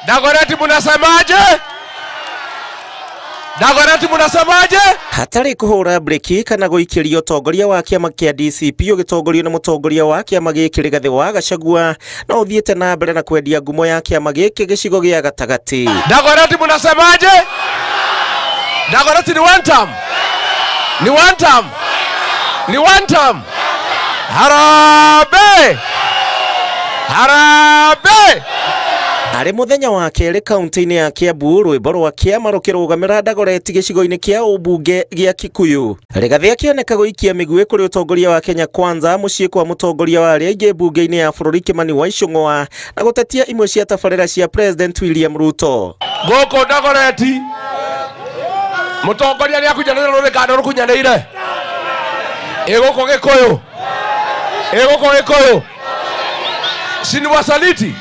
Dagoretti munasemaje? Dagoretti munasemaje? Hatarĩ kũhũra breki kana gũikĩria ũtongoria wa kĩama kĩa DCP ũgĩtongorio nĩ mũtongoria wa kĩama gĩkĩ Rigathĩ wa Gachagua no ũthiĩte na mbere na kwendia ngumo ya kĩama gĩkĩ gĩcigo gĩa gatagatĩ. Dagoretti munasemaje? Dagoretti ni one term. Ni one term. Ni one term. Harambee! Harambee! Arĩ mũthenya wa kerĩ kaunti-inĩ ya Kiambu rwĩmbo rwa kĩama rũkĩrũgamĩra Dagoretti gĩcigo-inĩ kĩa ũmbunge gĩa Kikuyu. Rigathĩ akĩoneka gũikia mĩguĩ kũrĩ ũtongoria wa Kenya Kwanza mũciĩ kwa mũtongoria wa arĩa aingĩ mbunge-inĩ ya bũrũri Kimani wa Ichung'wa na gũtetia imwe cia tabarĩra cia President William Ruto. Gũkũ Dagoretti mũtongoria nĩakunyanĩire rũrĩ kana rũkunyanĩire ĩ gũkũ Gĩkũyũ, ĩ gũkũ Gĩkũyũ, si ni wasaliti?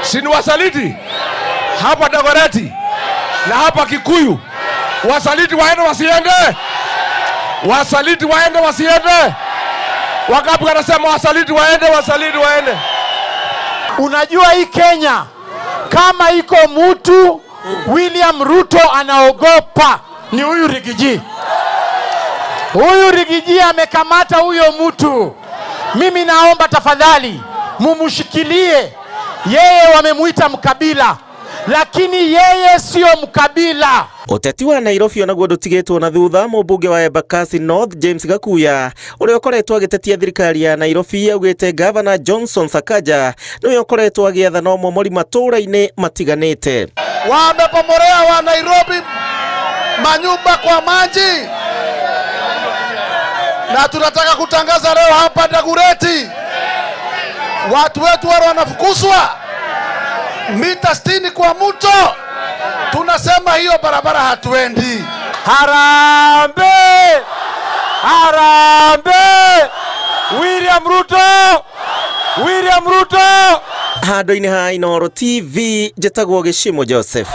Si ni wasaliti hapa Dagoretti na hapa Kikuyu? Wasaliti waende wasiende? Wasaliti waende wasiende? Wangapi wanasema wasaliti waende, wasaliti waende? Unajua hii Kenya kama iko mtu William Ruto anaogopa ni huyu Rigiji. Huyu Rigiji amekamata huyo mtu. Mimi naomba tafadhali mumushikilie. Yeye wamemuita mkabila, lakini yeye sio mkabila. Ũteti wa Nairobi onaguo ndũtigĩtwo na thutha. Mũmbunge wa Embakasi North James Gakuya ũrĩa ũkoretwo agĩtetia thirikari ya Nairobi augĩte Gavana Johnson Sakaja nĩwe ũkoretwo agĩathana ũmomori matũũra-inĩ matiganĩte. Wamepomorea wa Nairobi manyumba kwa maji, na tunataka kutangaza leo hapa Dagoretti watu wetu wale wanafukuzwa mita 60 kwa mto. Tunasema hiyo barabara hatuendi. Harambee! Harambee! William Ruto! William Ruto! Handũ-inĩ ha Inooro TV njĩtagwo Gĩcimo Joseph.